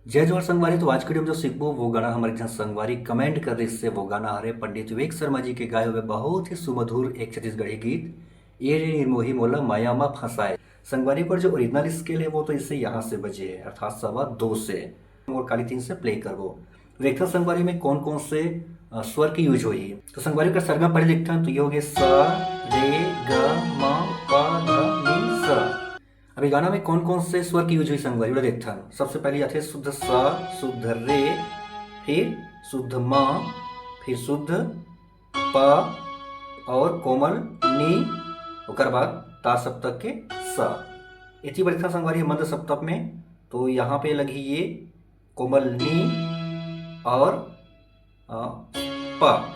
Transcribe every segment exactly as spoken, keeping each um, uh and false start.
जय जोहार संगवारी। तो आज के video में जो सीखबो वो गाना हमर एक झन संगवारी comment कर रिहिस हे, वो गाना हरे पंडित विवेक शर्मा जी के गाए हुए बहुत ही सुमधुर एक छत्तीसगढ़ी गीत, ये रे निर्मोही मोला माया मा फंसाए। संगवारी, ओकर जो original scale हे वो तो इसे यहाँ से बजे हे, अर्थात सवा दो से। और काली तीन से play करबो। देखथन संगवारी में कौन कौन से, अ, स्वर के use होही। तो संगवारी का सरगम पहले देखथन, तो ये हो गए सा, रे, ग, म, प, ध, नी, स। अब ये गाना में कौन कौन से स्वर के use होही संगवारी, ओला देखथन। सबसे पहले आथे शुद्ध सा, शुद्ध रे, फिर शुद्ध म, फिर शुद्ध प और कोमल नी, ओकर बाद तार सप्तक के स। एती बरथन संगवारी मंद सप्तक में, तो यहाँ पे लगही ये कोमल नी और, अ, प।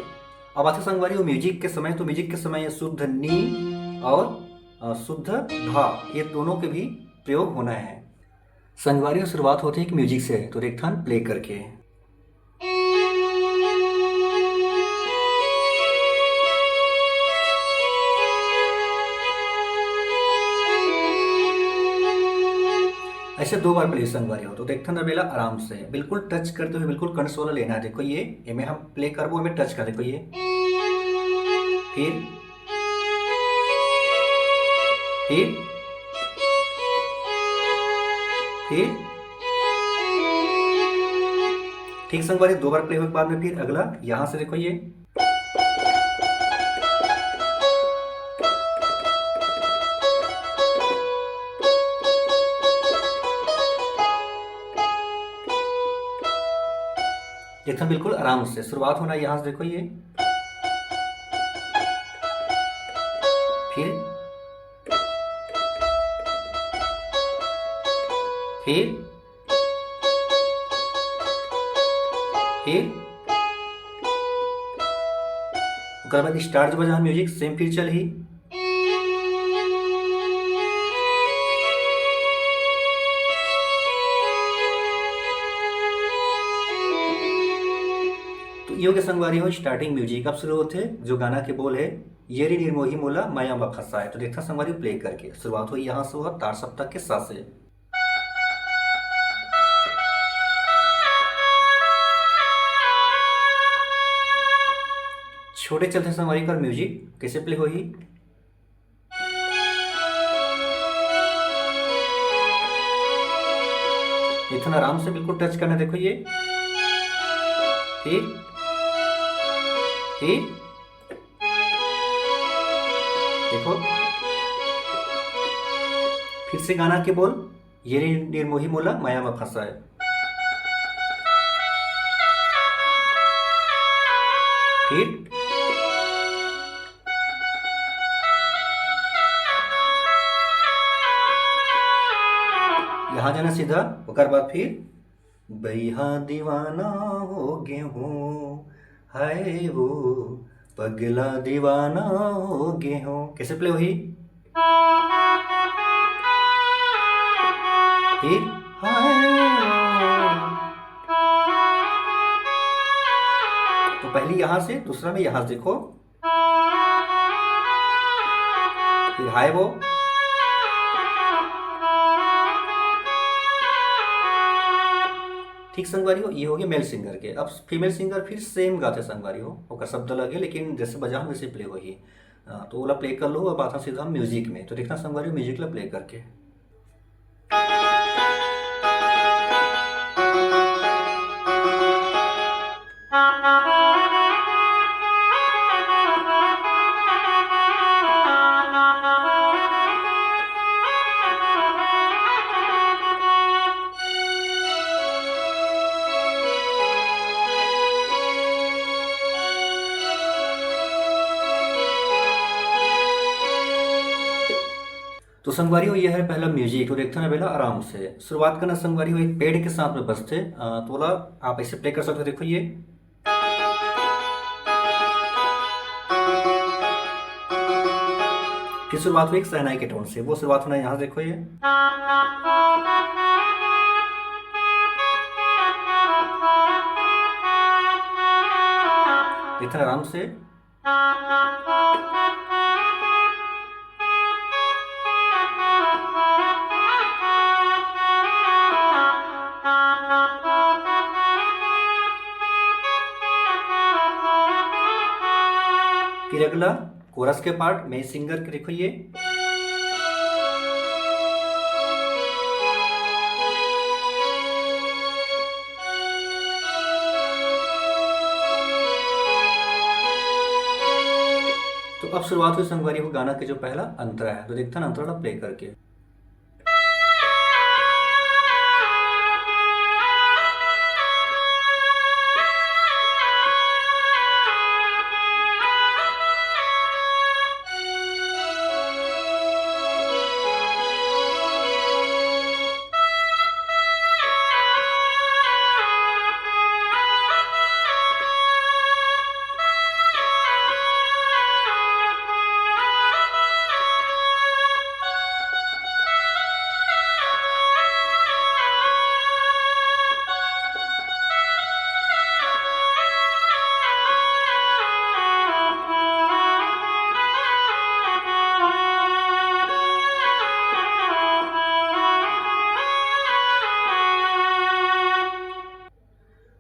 अब आथे संगवारी वो music के समय, तो music के समय ये शुद्ध नी और, अ, शुद्ध धा, ये दोनों के भी प्रयोग होना है। संगवारी, शुरुआत होथे एक music से, तो देखथन play करके। ऐसे दो बार play संगवारी हो, तो देखथन अब एला आराम से बिल्कुल touch करते हुए बिल्कुल control लेना है। देखो ये, एमे हम play करबो, एमे touch कर, देखो ये, फिर, फिर, फिर, ठीक संगवारी, दो बार play होए के बाद में फिर अगला यहाँ से देखो ये, एकदम बिल्कुल आराम से शुरुआत होना है यहाँ से, देखो ये, फिर, फिर, फिर ओकर बाद start जो बजा music same फिर चलही। तो ये हो गया संगवारी हो starting music। अब शुरू होथे जो गाना के बोल है, ये रे निर्मोही मोला माया मा फंसाए। तो देखथन संगवारी play करके, शुरुआत होही यहाँ से और तार सप्तक के सा से। छोटे चलथे संगवारी कर music कैसे play होही। इतना आराम से बिल्कुल touch करना, देखो ये, फिर, फिर, देखो, फिर से गाना के बोल, ये रे निर्मोही मोला माया मा फंसाए। फिर यहाँ जाना सीधा, ओकर बाद फिर बइहा दीवाना हो गे हो, हाय हो, पगला दीवाना हो गे हो। कैसे play होही? फिर हाय हो। तो पहली यहाँ से, दूसरा में यहाँ से, देखो, फिर हाय वो। ठीक संगवारी हो, ये हो गया male singer के। अब female singer फिर same गाथे संगवारी हो, ओकर शब्द अलग है, लेकिन जैसे बजाहूँ वैसे play होही। हाँ, तो ओला play कर लो। अब आथन सीधा हम music में, तो देखना संगवारी हो music ला play करके। तो संगवारी हो, ये है पहला music। तो देखथन अब एला आराम से शुरुआत करना संगवारी हो, एक pad के साथ में बजथे। अ, तो ओला आप ऐसे play कर सकते हो। देखो ये, फिर शुरुआत हुई एक शहनाई के tone से, वो शुरुआत होना है यहाँ से। देखो ये, इतना आराम से। फिर अगला कोरस के पार्ट, मेन सिंगर के देखो ये। तो अब शुरुआत हुई संगवारी हो गाना के जो पहला अंतरा है, तो देखथन अंतरा ला प्ले करके।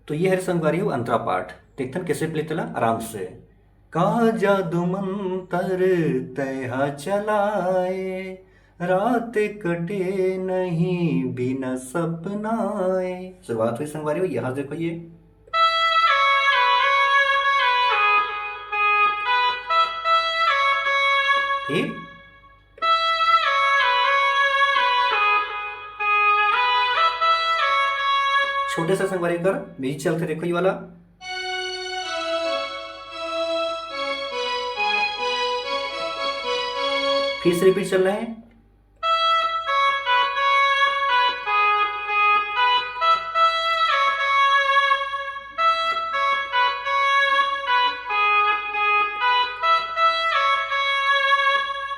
तो ये हरे संगवारी हो अंतरा पाठ। देखथन कैसे प्ले तेला आराम से। का जादू मंतर तैहा चलाए, रात कटे नहीं बिना सपनाए। शुरुआत हुई संगवारी हो, यहाँ देखो ये। फिर छोटे से संगवारी कर म्यूजिक चलते देखो ये वाला। फिर से रिपीट चल रहा है।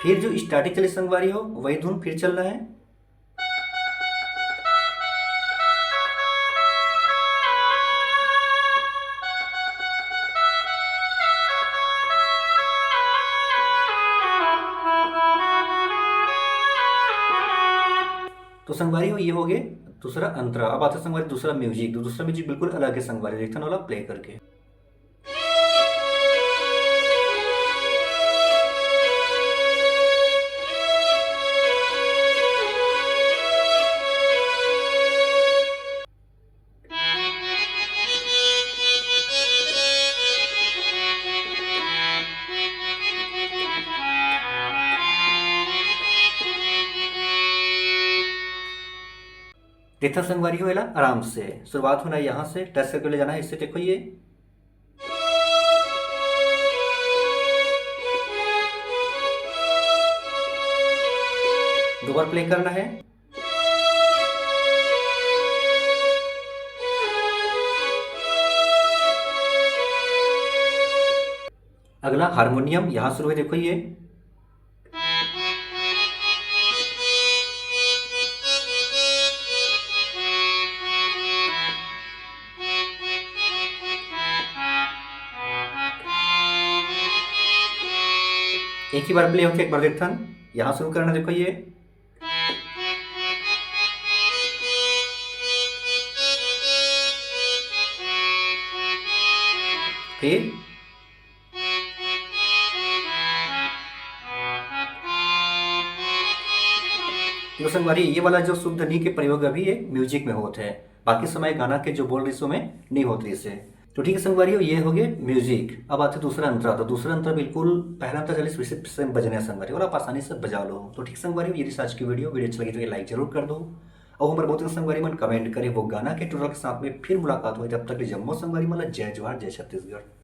फिर जो स्टार्टिंग चली संगवारी हो, वही धुन फिर चल रहा है। तो संगवारी हो, ये हो गए दूसरा अंतरा। अब आता संगवारी दूसरा म्यूजिक। तो दूसरा म्यूजिक बिल्कुल अलग है संगवारी, देखथन वाला प्ले करके। देखा संगवारी हो, एला आराम से शुरुआत होना है, यहाँ से टच करके ले जाना है। इससे देखो ये दो बार प्ले करना है। अगला हारमोनियम, यहाँ शुरू है, देखो ये। एक ही बार प्ले होके एक बार देखथन। यहाँ शुरू करना, देखो ये। फिर तो संगवारी, ये वाला जो शुद्ध नी के प्रयोग अभी ये म्यूजिक में होत है, बाकी समय गाना के जो बोल रही सो में नहीं होत रही से। तो ठीक है संगवारी, ये हो गए म्यूजिक। अब आते दूसरा अंतरा। तो दूसरा अंतरा बिल्कुल पहला अंतरा चलिस वैसे सेम बजने संगवारी, और आप आसानी से बजा लो। तो ठीक संगवारी, ये रही आज की वीडियो। वीडियो अच्छा लगे तो ये लाइक जरूर कर दो, और हमारे बहुत संगवारी मन कमेंट करे वो गाना के ट्यूटोरियल के साथ में। फिर मुलाकात हो, जब तक के लिए जम्मो संगवारी मन ला जय जोहार, जय छत्तीसगढ़।